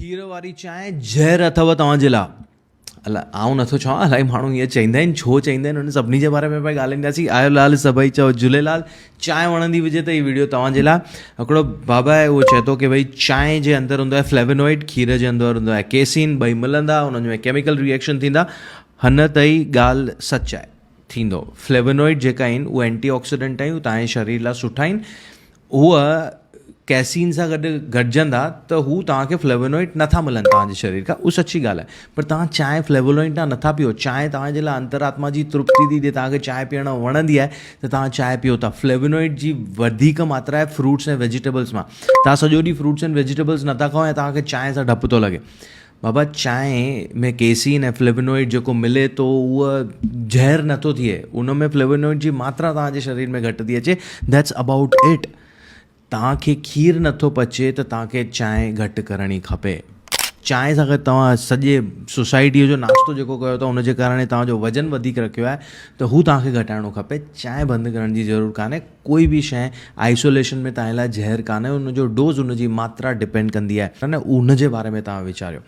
کير واري چانهه زهر اٿو توهان جي لاء. الا آئون نٿو چوان الاهي ماڻهو ائين چئيندا آهن ڇو چئيندا آهن ان سڀني جي باري ۾ پيا ڳالهائينداسين آيو لال سڀئي چئو جهوليلال چانهه وڻندي هجي ته هي ويڊيو توهان جي لاء هڪڙو بابا آهي اهو چئي ٿو ڪي ڀئي چانهه جي اندر هوندو آهي فليونوئڊ کير جي اندر هوندو آهي ڪيسين ٻئي ملندا انهن ۾ ڪيميڪل ريئيڪشن ٿيندا هن ته هي ڳالهه سچ آهي ٿيندو فليونوئڊ جيڪا آهن اهي اينٽي آڪسيڊنٽ آهن توهان جي شرير لاء سٺا آهن هو ڪيسين سان گڏ گڏجندا ته هو توهان کي فليونوئڊ نٿا ملن توهان جي شرير کان اهو سچي ڳالهه آهي پر توهان چانهه فليونوئڊ تان نٿا پيئو چانهه توهان جي لاء انترآتما جي ترپتي ٿي ڏئي توهان کي چانهه پيئڻ وڻندي آهي ته توهان چانهه پيئو ٿا فليونوئڊ جي وڌيڪ ماترا آهي فروٽس ۽ ويجيٽيبلس مان توهان سڄو ڏينهن فروٽس ۽ ويجيٽيبلس نٿا کائو ۽ توهان کي چانهه سان ڊپ ٿو لڳي بابا چانهه ۾ ڪيسين ۽ فليونوئڊ جيڪو ملي ٿو اهو زهر نٿو ٿئي ان ۾ فليونوئڊ جي ماترا توهان جي شرير ۾ گهٽ ٿي اچي that's about it توهان کي کير نٿو پچي ته توهان کي چانهه گهٽ ڪرڻي کپي چانهه سان گڏ توهان سڄي سوسائٽيء جو ناشتو جيڪو ڪيو ٿا ان جي ڪارڻ توهان جو وزن وڌيڪ رکيو آهي ته هو توهان کي گهٽائڻو کپي چانهه بند ڪرڻ جي ضرور ڪانهي ڪوئي به شيء آئسوليشن ۾ توهان لاء زهر ڪانهي ان جو ڊوز ان جي ماترا ڊپينڊ ڪندي آهي ان جي باري ۾ توهان ويچاريو.